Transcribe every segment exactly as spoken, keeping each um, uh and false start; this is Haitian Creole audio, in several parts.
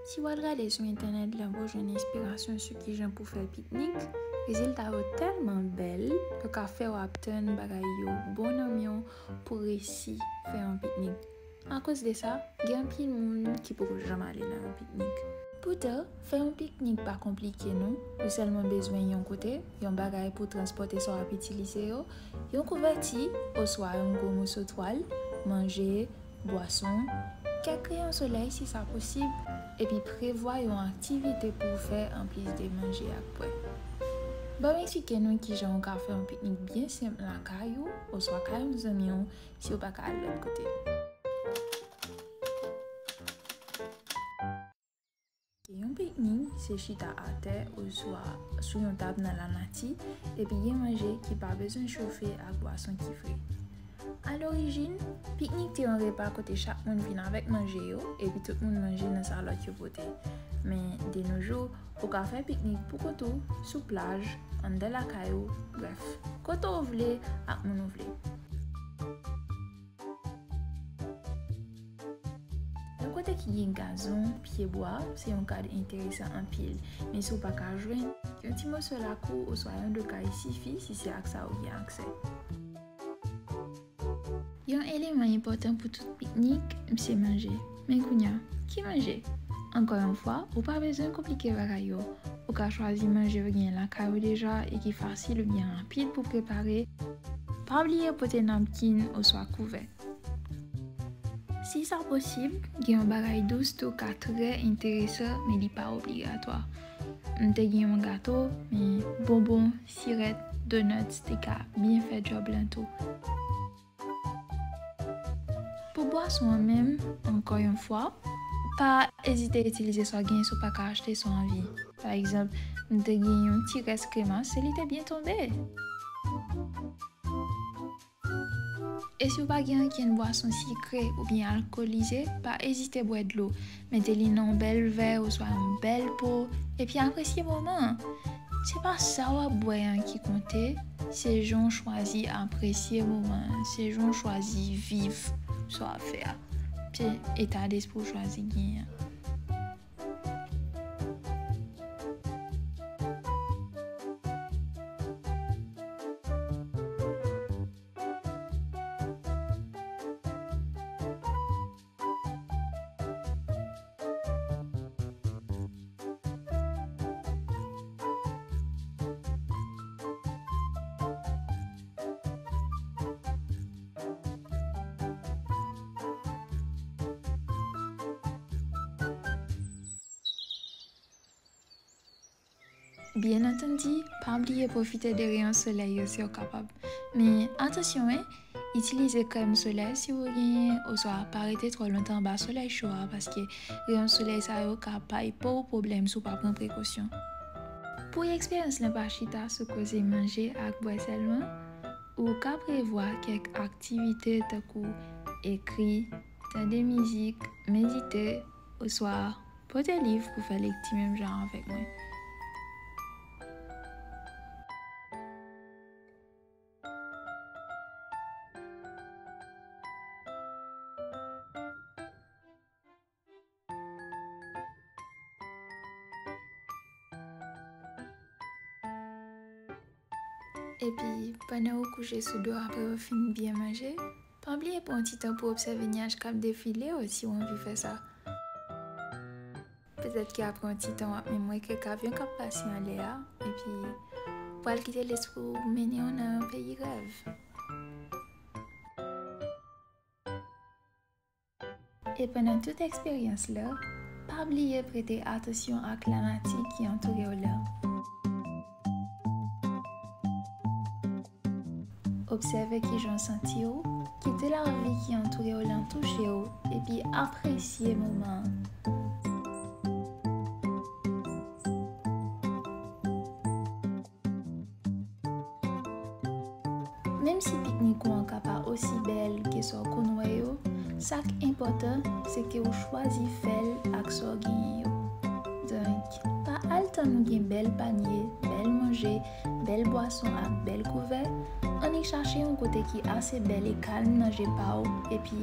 Si w al gade sou entènèt lan pou w jwenn enspirasyon sou kijan pou fè piknik, rezilta yo tèlman bèl, yo ka fè w ap tann bagay yo bon nan men w pou w resi fè yon piknik. Akoz de sa, gen anpil moun ki poko janm ale nan yon piknik. Poutan, fè yon piknik pa konplike non, ou sèlman bezwen yon kote, yon bagay pou w transpòte sa w ap itilize yo, yon kouvèti oswa yon gwo moso twal, manje, bwason, kèk reyon solèy si sa posib, epi prevwa yon aktivite pou w fè anplis de manje ak bwè. Ban m eksplike nou kijan w ka fè yon piknik byen senp lakay ou oswa kay yon zanmi w si w pa ka al lòt kote. Yon piknik se chita atè oswa sou yon tab nan lanati epi gen manje ki pa bezwen chofe ak bwason ki fre. Alorijin, piknik te yon repa kote chak moun vin avèk manje yo epi tout moun manje nan sa lòt yo pote. Men, de nos jours, ou ka fè piknik poukont ou, sou plaj, anndan lakay ou, brèf, kote w vle ak moun ou vle. Yon kote ki gen gazon, pyebwa, se yon kad enteresan anpil, men si w pa ka jwenn, yon ti moso lakou oswa yon do kay sifi si se ak sa ou gen aksè. Yon eleman enpòtan pou tout piknik se manje. Men kounye a, ki manje? Ankò yon fwa, ou pa bezwen konplike bagay yo. Ou ka chwazi manje yo genyen lakay ou deja e ki fasil oubyen rapid pou prepare. Pa bliye pote napkin oswa kouvèt. Si sa posib, gen yon bagay dous tou ka trè enteresan, men li pa obligatwa. M te gen yon gato, men bonbon, sirèt, donuts te ka byen fè djòb lan tou. Pou bwason an menm, ankò yon fwa, pa ezite itilize sa w genyen si w pa ka achte sa w anvi. Pa egzanp, m te gen yon ti rès kremas e li te byen tonbe. E si w pa gen ankenn bwason sikre oubyen alkolize, pa ezite bwè dlo. Mete li nan yon bèl vè oswa yon bèl po, epi apresye moman an. Se pa sa w ap bwè an ki konte, se jan w chwazi apresye moman an, se jan w chwazi viv sa w ap fè a. Se eta despri w chwazi genyen an. Byen antandi, pa bliye pwofite de reyon solèy yo si w kapab. Men atansyon wi, itilize krèm solèy si w genyen, oswa pa rete twò lontan anba solèy cho a, paske reyon solèy sa yo ka bay po w pwoblèm si w pa pran prekosyon. Pou eksperyans lan pa chita sou koze manje ak bwè sèlman, ou ka prevwa kèk aktivite tankou ekri, tande mizik, medite, oswa pote liv pou fè lekti menm jan avèk mwen. Epi, pandan ou kouche sou do apre ou fin byen manje, pa bliye pran yon ti tan pou w obsève nyaj k ap defile yo si w anvi fè sa. Petèt ke apre yon ti tan w ap menm wè kèk avyon k ap pase anlè a, epi w pral kite lespri w mennen w nan yon peyi rèv. E pandan tout eksperyans la, pa bliye prete atansyon ak lanati ki antoure w la. Obsève kijan w santi w, kite lavi ki antoure w lan touche w, epi apresye moman an. Menm si piknik ou an ka pa osi bèl ke sa w konn wè yo, sa k enpòtan, se ke w chwazi fè l ak sa w genyen yo. Donk, pa al tann ou gen bèl panye, bèl manje, bèl bwason ak bèl kouvè, annik chache yon kote ki ase bèl e kalm nan je pa w, epi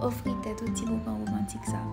ofri tèt ou ti moman womantik sa.